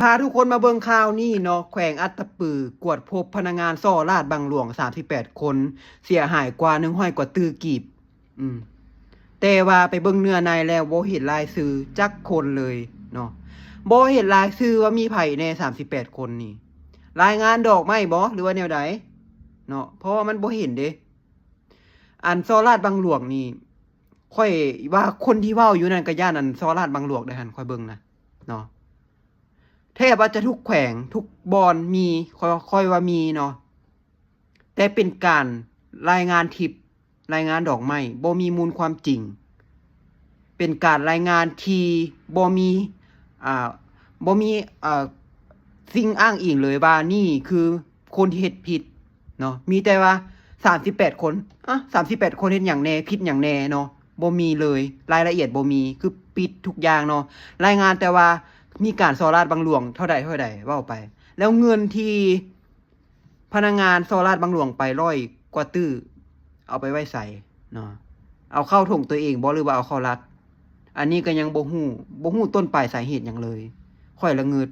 ພາທຸກຄົນມາເບິ່ງຂ່າວນີ້ເນາະ, ແຂວງອັດຕະປືກວດພົບພະນັກງານສໍ້ລາດບັງຫຼວງສາມສິບແປດຄົນ, ເສຍຫາຍກວ່າໜຶ່ງຮ້ອຍກວ່າຕື້ກີບ. ອືມ ແຕ່ວ່າໄປເບິ່ງເນື້ອໃນແລ້ວບໍ່ເຫັນລາຍຊື່ຈັກຄົນເລີຍເນາະ, ບໍ່ເຫັນລາຍຊື່ວ່າມີໃຜແດ່ສາມສິບແປດຄົນນີ້. ລາຍງານດອກໄມ້ບໍ ຫຼືວ່າແນວໃດເນາະ? ເພາະວ່າມັນບໍ່ເຫັນເດ້. ອັນສໍ້ລາດບັງຫຼວງນີ້ ຂ້ອຍວ່າຄົນທີ່ເວົ້າຢູ່ນັ້ນກໍຢ້ານອັນສໍ້ລາດບັງຫຼວງເດ້ຫັ້ນ, ຂ້ອຍເບິ່ງນະເນາະ. ແທບວ່າຈະທຸກແຂວງທຸກບ່ອນມີ, ຂ້ອຍ ຂ້ອຍວ່າມີເນາະ, ແຕ່ເປັນການລາຍງານທິບ, ລາຍງານດອກໄມ້, ບໍ່ມີມູນຄວາມຈິງ, ເປັນການລາຍງານທີ່ບໍ່ມີ ອ່າ ບໍ່ມີ ເອີ ສິ່ງອ້າງອີງເລີຍວ່ານີ້ຄືຄົນທີ່ເຮັດຜິດເນາະ. ມີແຕ່ວ່າສາມສິບແປດຄົນ, ອະ ສາມສິບແປດຄົນເຮັດຫຍັງແດ່, ຜິດຫຍັງແດ່ເນາະ, ບໍ່ມີເລີຍ, ລາຍລະອຽດບໍ່ມີ, ຄືປິດທຸກຢ່າງເນາະ, ລາຍງານແຕ່ວ່າມີການສໍ້ລາດບັງຫຼວງເທົ່າໃດເທົ່າໃດ ເວົ້າໄປ. ແລ້ວເງິນທີ່ພະນັກງານສໍ້ລາດບັງຫຼວງໄປຮ້ອຍກວ່າຕື້ ເອົາໄປໄວ້ໃສເນາະ? ເອົາເຂົ້າຖົງຕົວເອງບໍ ຫຼືວ່າເອົາເຂົ້າລັດ? ອັນນີ້ກໍຍັງບໍ່ຮູ້, ບໍ່ຮູ້ຕົ້ນປາຍສາເຫດຫຍັງເລີຍ. ຂ້ອຍລະງຶດ